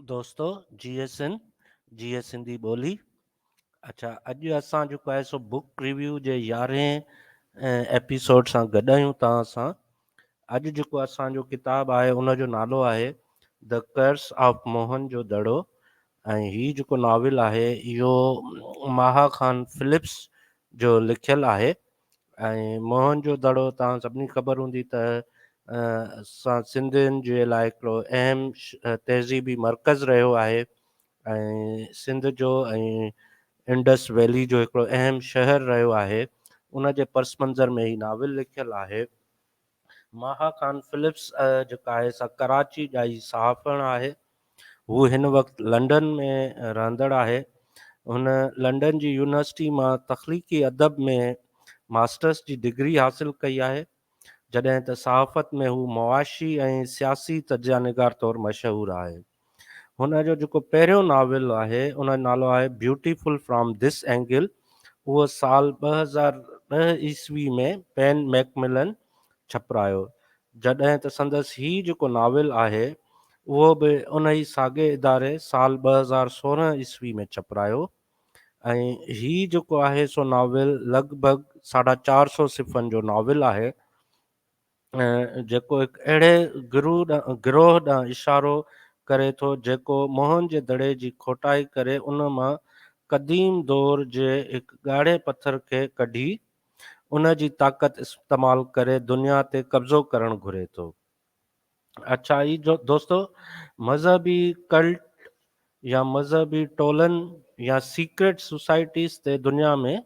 دوستو جيئي سنڌ جيئي سنڌي ٻولي. اڇا اڄ اسان جيڪو آهي سو بڪ ريويو جي يارهين ايپيسوڊ سان گڏ آهيون توهان سان. اڄ جيڪو اسان جو ڪتاب آهي ان جو نالو آهي The Curse of Mohan جو دڙو ۽ هي جيڪو ناول آهي اهو ماها خان فلپس جو لکيل آهي ۽ موهن جو دڙو توهان سڀني خبر هوندي ته اسان سنڌين جي لاء هڪڙو اهم تهذيبي مرڪز رهيو آهي ۽ سنڌ جو ۽ انڊس ويلي جو هڪڙو اهم شهر رهيو آهي ان جي پس منظر ۾ هي ناول لکيل آهي. ماها خان فلپس جيڪا آهي سا ڪراچي ڄائي صحافڻ آهي. هو هن وقت لنڊن ۾ رهندڙ آهي. هن لنڊن جي يونيورسٽي مان تخليقي ادب ۾ ماسٽرس جي ڊگري حاصل ڪئي آهي، جڏهن ته صحافت ۾ هو معاشي ۽ سياسي تجزيه نگار طور مشهور آهي. هن جو جيڪو پهريون ناول آهي ان جو نالو آهي بيوٽيفل فرام this angle اهو سال 2010 عيسوي ۾ پين ميڪملن ڇپرايو جڏهن ته سندس هي جيڪو ناول آهي اهو به ان ئي ساڳئي اداري سال 2016 عيسوي ۾ ڇپرايو ۽ هي جيڪو آهي سو ناول لڳ ڀڳ ساڍا چار سو صفحن جو ناول آهي. جيڪو هڪ اهڙي گروهه ڏانهن اشارو ڪري ٿو جيڪو موهن جي دڙي جي کوٽائي ڪري ان مان قديم دور جي هڪ ڳاڙهي پٿر کي ڪڍي ان جي طاقت استعمال ڪري دنيا تي قبضو ڪرڻ گهري ٿو. اڇا هي دوستو مذهبي ڪلٽ يا مذهبي ٽولن يا سيڪريٽ سوسائٽيز تي دنيا ۾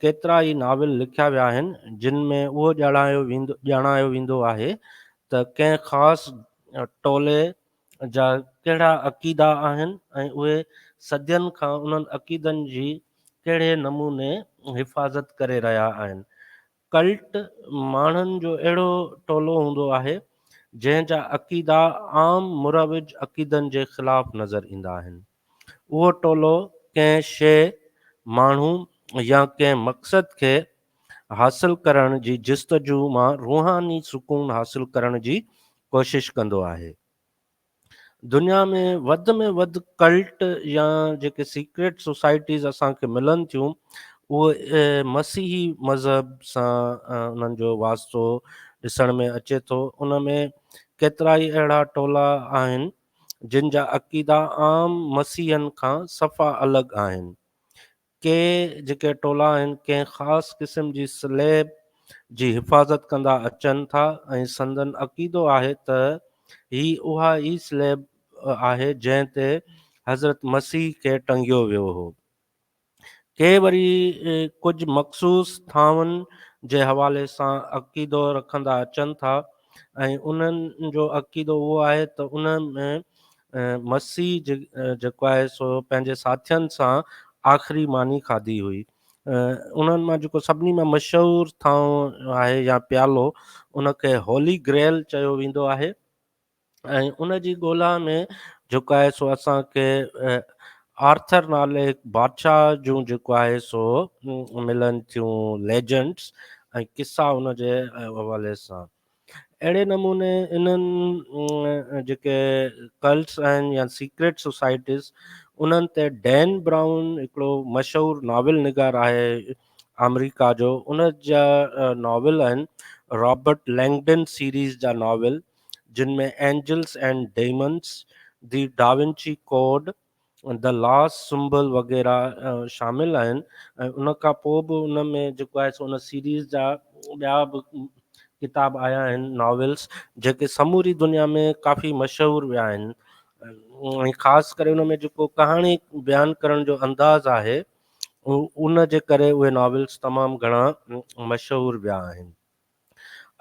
ڪيترا ئي ناول لکيا ويا آهن جن ۾ اهو ڄاڻايو ويندو آهي ته ڪنهن خاص ٽولي جا ڪهڙا عقيدا آهن ۽ اهي صدين کان انهن عقيدن جي ڪهڙي نموني حفاظت ڪري رهيا آهن. ڪلٽ ماڻهن جو اهڙو ٽولو هوندو آهي، جنهن جا عقيدا عام مروج عقيدن جي خلاف نظر ايندا آهن. اهو ٽولو ڪنهن شيء، ماڻهو يا ڪنهن مقصد کي حاصل ڪرڻ جي جستجو مان روحاني سڪون حاصل ڪرڻ جي ڪوشش ڪندو آهي. دنيا ۾ وڌ ۾ وڌ ڪلٽ يا جيڪي سيڪريٽ سوسائٽيز اسان کي ملن ٿيون اهي مسيحي مذهب سان انهن جو واسطو ڏسڻ ۾ اچي ٿو. ان ۾ ڪيترائي اهڙا ٽولا آهن جن جا عقيدا عام مسيحن کان صفا الڳ آهن. ڪي جيڪي ٽولا آهن ڪنهن خاص قسم جي سليب جي حفاظت ڪندا اچن ٿا ۽ سندن عقيدو آهي ته هي اها ئي سليب آهي جنهن تي حضرت مسيح کي ٽنگيو ويو هو. ڪي وري ڪجهه مخصوص ٿانون جي حوالي سان عقيدو رکندا اچن ٿا ۽ انهن جو عقيدو اهو آهي ته ان ۾ مسيح جيڪو آهي سو پنهنجي ساٿين سان آخري ماني کاڌي هئي. انهن مان جيڪو سڀني مان مشهور ٿانو آهي يا پيالو ان کي هولي گريل چيو ويندو آهي ۽ ان جي ڳولا ۾ جيڪو آهي سو اسان کي آرٿر نالي هڪ بادشاهه جون جيڪو آهي سو ملن ٿيون ليجنڊس ۽ قصا ان جي حوالي سان. اهڙي نموني انهن جيڪي ڪلٽس آهن يا سيڪريٽ سوسائٽيز انهن تي ڊين برائون هڪڙو مشهور ناول نگار آهي آمريڪا جو ان جا ناول آهن رابرٽ لينگڊن سيريز جا ناول جن ۾ Angels and Demons, the Da Vinci Code, the Lost Symbol وغيره شامل آهن ۽ ان کان پوء به ان ۾ جيڪو آهي سو ان سيريز جا ٻيا به ڪتاب آيا آهن ناولس جيڪي سموري دنيا ۾ ڪافي مشهور ويا آهن ۽ خاص ڪري ان ۾ جيڪو ڪهاڻي بيان ڪرڻ جو انداز آهي ان جي ڪري اهي ناولس تمام گهڻا مشهور ويا آهن.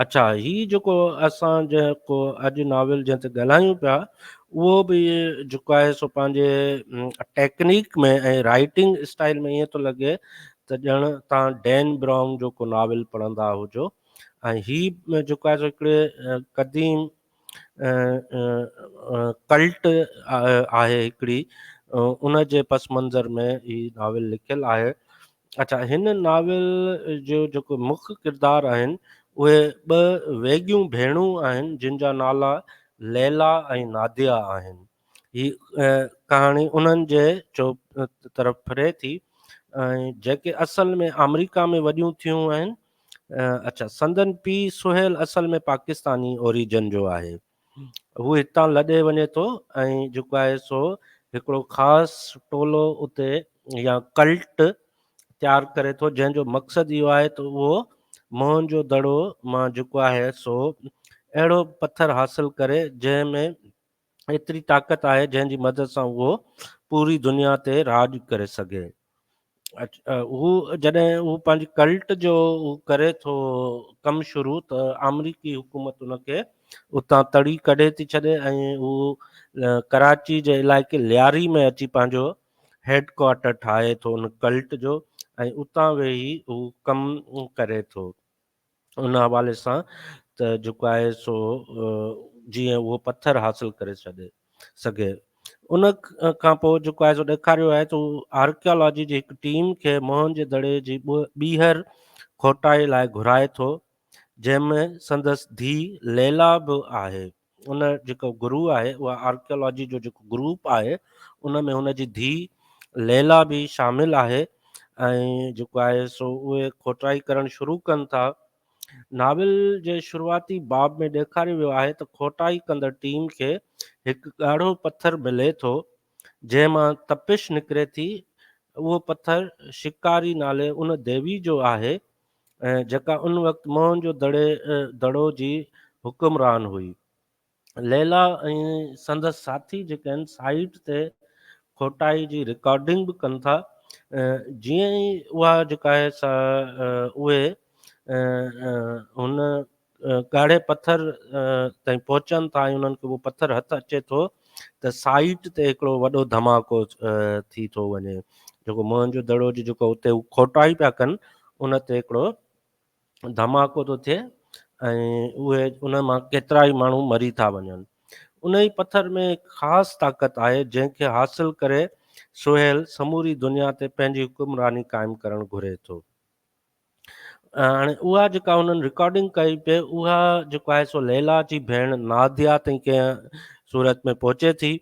اڇا هي جيڪو اسان جيڪو اڄ ناول جنهن تي ڳالهايون پيا اهو به جيڪو آهي سو پنهنجي ٽيڪنيڪ ۾ ۽ رائٽنگ اسٽائل ۾ ائين ٿو لڳي ته ڄڻ تان ڊين برائون جو ڪو ناول پڙهندا هجو ۽ هي جيڪو آهي سو هڪڙي قديم ڪلٽ آهي هڪڙي ان جي پس منظر ۾ هي ناول لکيل آهي. اڇا هن ناول جو جيڪو مک ڪردار آهن اهي ٻه ويڳيون ڀيڻون آهن جن جا نالا ليلا ۽ ناديا آهن. هي ڪهاڻي انهن جي چو طرف ڦري ٿي ۽ جيڪي اصل ۾ آمريڪا ۾ وڏيون ٿيون آهن. اڇا سندن پيء سهيل اصل ۾ پاڪستاني اوريجن جو آهي. هو هتان لڏي وڃي ٿو ۽ جيڪو آهي سو هڪڙو خاص ٽولو اتي يا ڪلٽ تيار ڪري ٿو جنهن جو مقصد اهو آهي ته اهو موهن جو دڙو مان جيڪو آهي سو اهڙو پٿر حاصل ڪري جنهن ۾ ايتري طاقت آهي جنهن جي مدد سان اهو پوري دنيا تي راڄ ڪري سگهي. هو جڏهن هو پنهنجي ڪلٽ جو ڪري ٿو ڪم شروع ته آمريڪي حڪومت ان کي اتان تڙي ڪڍي ٿي ڇڏي ۽ هو ڪراچي جي علائقي لياري ۾ اچي پنهنجو هيڊ ڪوارٽر ٺاهي ٿو ان ڪلٽ جو ۽ اتان ويهي هو ڪم ڪري ٿو. ان حوالي سان ته جيڪو آهي سو جيئن اهو پٿر حاصل ڪري ڇڏي سگهي. ان کان پوء جيڪو آهي سو ڏيکاريو آهي ته هو آرڪيالاجي جي هڪ ٽيم کي موهن جي دڙي جي ٻيهر کوٽائي لاء گهرائي ٿو جنهن ۾ سندس ڌيء ليلا به آهي. ان جيڪو گرو آهي اها آرڪيالاجي جو جيڪو گروپ آهي ان ۾ هن جي ڌيء ليلا به شامل آهي ۽ جيڪو آهي سو اهي کوٽائي ڪرڻ شروع ڪن ٿا. ناول جي شروعاتي باب ۾ ڏيکاريو ويو آهي ته کوٽائي ڪندڙ ٽيم کي هڪ ڳاڙهو پٿر ملي ٿو جنهن مان تپش نڪري ٿي. اهو پٿر شڪاري نالي ان ديوي جو آهي جيڪا ان وقت موهن جو دڙي دڙو جي حڪمران هئي. ليلا ۽ سندس ساٿي جيڪي آهن سائيٽ تي کوٽائي جي رڪارڊنگ به ڪن ٿا. جيئن ئي اها جيڪا آهي سا اهي هن ڳاڙهي پٿر تائين پهچن ٿا ۽ انهن کي اهو پٿر هٿ اچي ٿو ته سائيٽ تي هڪڙو وڏو ڌماڪو ٿي ٿو وڃي جيڪو موهن جو دڙو جي جيڪو اتي هو کوٽائي پيا ڪن ان تي هڪڙو ڌماڪو ٿو ٿئي ۽ اهي ان مان ڪيترا ئي ماڻهو مري ٿا وڃن. ان ئي پٿر ۾ هڪ خاص طاقت آهي جنهن کي حاصل ڪري سهيل سموري دنيا تي پنهنجي حڪمراني قائم ڪرڻ گهري ٿو. هاڻي اها جيڪا انهن رڪارڊنگ ڪئي پئي اها جيڪو آهي سو ليلا جي ڀيڻ ناديا تائين ڪنهن صورت ۾ پهچي ٿي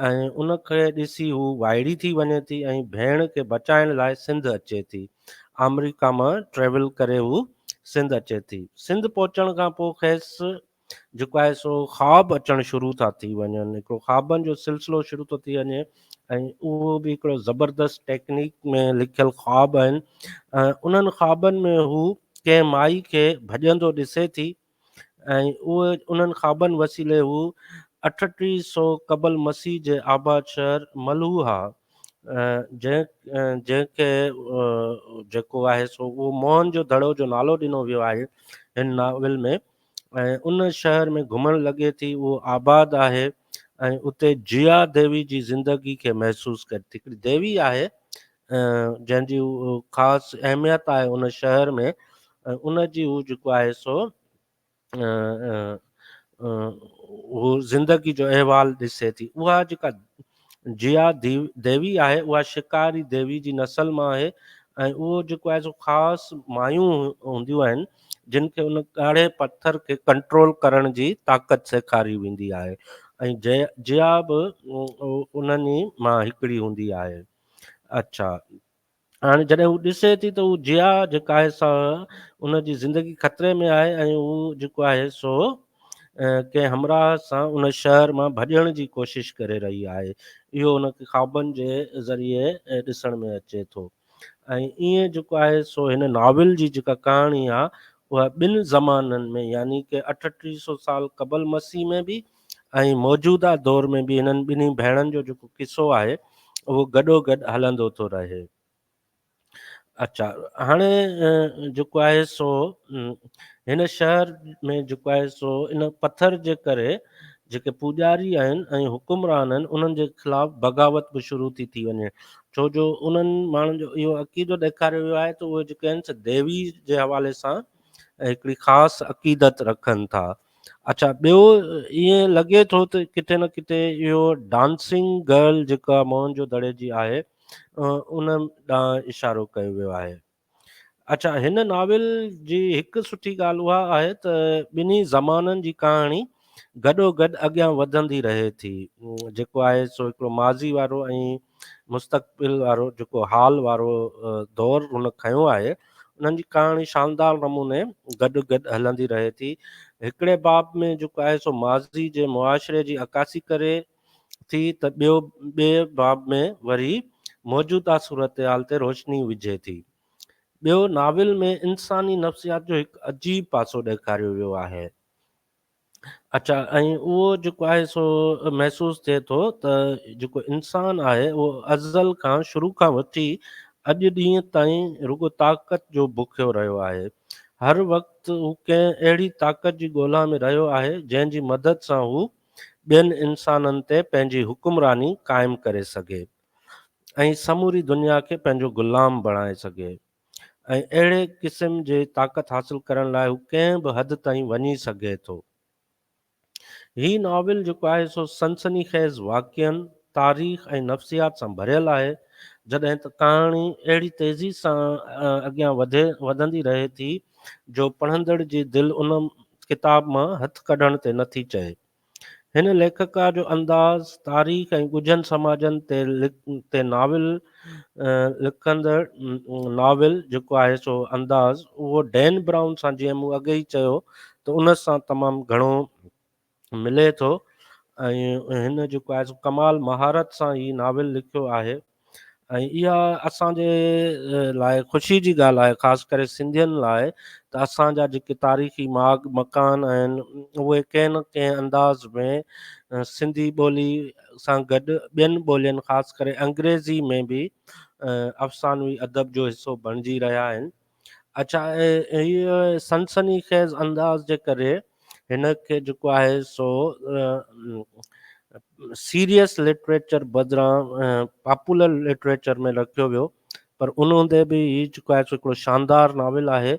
۽ ان کي ڏسي هو وائڙي ٿي وڃي ٿي ۽ ڀيڻ کي بچائڻ لاء سنڌ اچي ٿي. آمريڪا مان ٽريول ڪري هو سنڌ اچي ٿي. سنڌ پهچڻ کان پوء کيس جيڪو آهي سو خواب اچڻ شروع ٿا ٿي وڃن هڪڙو خوابن جو سلسلو شروع ٿو ٿي وڃي ۽ اهو به هڪڙو زبردست ٽيڪنيڪ ۾ لکيل خواب آهن انهن خوابن ۾ هو ڪنهن مائي کي ڀڄندو ڏسي ٿي ۽ اهي انهن خوابن وسيلي هو 38 سو قبل مسيح جي آباد شهر ملوها جنهن جنهن کي جيڪو آهي سو اهو موهن جو دڙو جو نالو ڏنو ويو آهي هن ناول ۾ ۽ ان شهر ۾ گهمڻ لڳي ٿي اهو آباد آهي ۽ اتي جيا ديوي جي زندگي کي محسوس ڪري ٿي هڪڙي ديوي آهي جنهن جي خاص اهميت آهي ان شهر ۾ ۽ ان جي هو جيڪو آهي سو هو زندگي جو احوال ڏسي ٿي اها جيڪا جيا ديوي آهي اها شڪاري ديوي جي نسل مان آهي ۽ اهو جيڪو آهي سو خاص مايون هونديون آهن جن کي ان ڳاڙهي پٿر کي ڪنٽرول ڪرڻ جي طاقت سيکاري ويندي آهي ۽ جيا به انهن ئي مان هڪڙي هوندي آهي. اڇا هاڻي جڏهن هو ڏسي ٿي ته هو جيا جيڪا آهي سا ان جي زندگي خطري ۾ آهي ۽ هو جيڪو آهي سو ڪنهن همراهه سان ان شهر مان ڀڄڻ جي ڪوشش ڪري رهي آهي اهو ان کي خوابن جي ذريعي ڏسڻ ۾ اچي ٿو ۽ ائين جيڪو آهي سو هن ناول جي جيڪا ڪهاڻي آهي اها ٻن زمانن ۾ يعني ڪه 38 سو سال قبل مسيح ۾ به ۽ موجوده دور ۾ به هنن ٻنهي ڀيڻن جو جيڪو قصو آهي اهو گڏو گڏ هلندو ٿو رهي. اڇا هاڻي جيڪو آهي سو هن شهر ۾ جيڪو آهي سو ان پٿر جي ڪري جيڪي پوڄاري آهن ۽ حڪمران آهن انهن جي خلاف بغاوت به شروع ٿي ٿي وڃي ڇو جو انهن ماڻهن جو اهو عقيدو ڏيکاريو ويو آهي ته اهي جيڪي آهن سي ديوي جي حوالي سان هڪڙي خاص عقيدت رکن ٿا. اڇا ٻيو ائين لڳي ٿو ته ڪٿي نه ڪٿي اهو ڊانسنگ گرل جيڪا موهن جو دڙي جي آهي ان ڏانهن اشارو ڪيو ويو آهي. اڇا هن ناول جي هڪ سٺي ڳالهه اها آهي ته ٻنهي زمانن جي ڪهاڻي گڏوگڏ اڳيان وڌندي رهي ٿي. جيڪو آهي سو هڪڙو ماضي وارو ۽ مستقبل وارو جيڪو حال وارو دور هن کنيو آهي، انهن جي ڪهاڻي شاندار نموني گڏ گڏ هلندي رهي ٿي. هڪڙي باب ۾ جيڪو آهي سو ماضي جي معاشري جي عڪاسي ڪري ٿي ته ٻيو ٻئي باب ۾ وري موجوده صورتحال تي روشني وجهي ٿي. ٻيو ناول ۾ انساني نفسيات جو هڪ عجيب پاسو ڏيکاريو ويو آهي. اڇا ۽ اهو جيڪو آهي سو محسوس ٿئي ٿو ته جيڪو انسان آهي اهو ازل کان شروع کان وٺي اڄ ڏينهن تائين رڳو طاقت جو بکيو رهيو آهي. هر وقت هو ڪنهن اهڙي طاقت جي ڳولا ۾ رهيو آهي جنهن جي مدد سان هو ٻين انسانن تي پنهنجي حڪمراني قائم ڪري سگهي ۽ سموري دنيا کي پنهنجو غلام بڻائي سگهي. ۽ اهڙي قسم جي طاقت حاصل ڪرڻ لاء هو ڪنهن به حد تائين وڃي سگهي ٿو. هي ناول جيڪو آهي سو سنسني خيز واقعن، تاريخ ۽ نفسيات سان ڀريل آهي، جڏهن ته ڪهاڻي اهڙي تيزي سان اڳيان وڌي وڌندي رهي ٿي جو پڙهندڙ جي دل ان ڪتاب مان هٿ ڪڍڻ تي نٿي چئي. هن ليکڪا جو انداز تاريخ ۽ ڳجهن سماجن تي تي ناول لکندڙ ناول جيڪو آهي سو انداز اهو ڊين برائون سان جيئن مون اڳي ئي چيو ته ان سان تمام گهڻو ملي ٿو ۽ هن جيڪو آهي سو ڪمال مهارت سان هي ناول لکيو آهي ۽ اها اسان جي لاء خوشي جي ڳالهه آهي خاص ڪري سنڌين لاء ته اسان جا جيڪي تاريخي ماڳ مڪان آهن اهي ڪنهن نه ڪنهن انداز ۾ سنڌي ٻولي سان گڏ ٻين ٻولين خاص ڪري انگريزي ۾ به افسانوي ادب جو حصو بڻجي رهيا آهن اڇا هي سنسني خيز انداز جي ڪري هن کي جيڪو آهي سو سيريس لٽريچر بدران پاپولر لٽريچر ۾ رکيو ويو پر ان هوندي به هي جيڪو آهي سو هڪڙو شاندار ناول آهي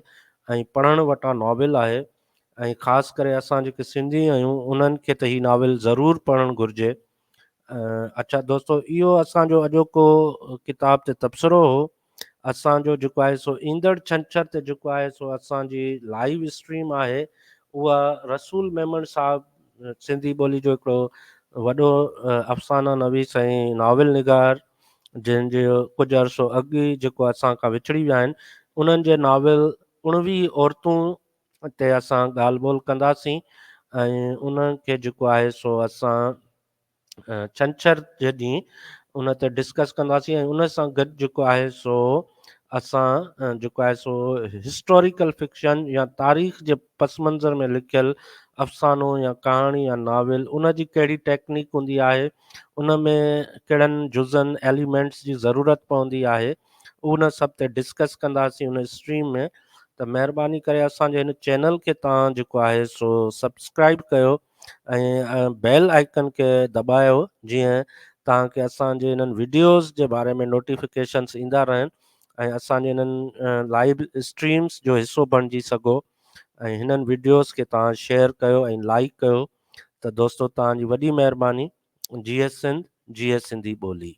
۽ پڙهڻ وٽان ناول آهي ۽ خاص ڪري اسان جيڪي سنڌي آهيون انهن کي ته هي ناول ضرور پڙهڻ گهرجي اڇا دوستو اهو اسان جو اڄوڪو ڪتاب تي تبصرو هو اسان جو جيڪو آهي سو ايندڙ ڇنڇر تي جيڪو آهي سو اسان جي لائيو اسٽريم آهي اها رسول ميمڻ صاحب سنڌي ٻولي جو هڪڙو وڏو افسانه نويس ۽ ناول نگار جن جو ڪجهه عرصو اڳ ئي جيڪو اسان کان وڇڙي ويا آهن انهن جي ناول 19 عورتون تي اسان ڳالهه ٻولهه ڪنداسين ۽ انهن کي جيڪو آهي سو اسان ڇنڇر جي ڏينهن ان تي ڊسڪس ڪنداسين ۽ ان سان گڏ جيڪو آهي سو اسان جيڪو آهي سو هسٽوريڪل فڪشن يا تاريخ جي پس منظر ۾ لکيل افسانو يا ڪهاڻي يا ناول ان جي ڪهڙي ٽيڪنيڪ هوندي آهي ان ۾ ڪهڙن جزن ايليمينٽس جي ضرورت پوندي آهي ان سڀ تي ڊسڪس ڪنداسين ان اسٽريم ۾ ته مهرباني ڪري اسان جي هن چينل کي توهان جيڪو آهي سو سبسڪرائب ڪيو ۽ بيل آئيڪن کي دٻايو جيئن توهان کي اسان جي هنن وڊيوز جي باري ۾ نوٽيفڪيشنس ايندا رهن ۽ اسان جي هنن لائيو اسٽريمز جو حصو بڻجي سگهو ۽ هنن وڊيوز کي توهان شيئر ڪيو ۽ لائيڪ ڪيو ته دوستو توهان جي وڏي مهرباني جيئي سنڌ جيئي سنڌي ٻولي.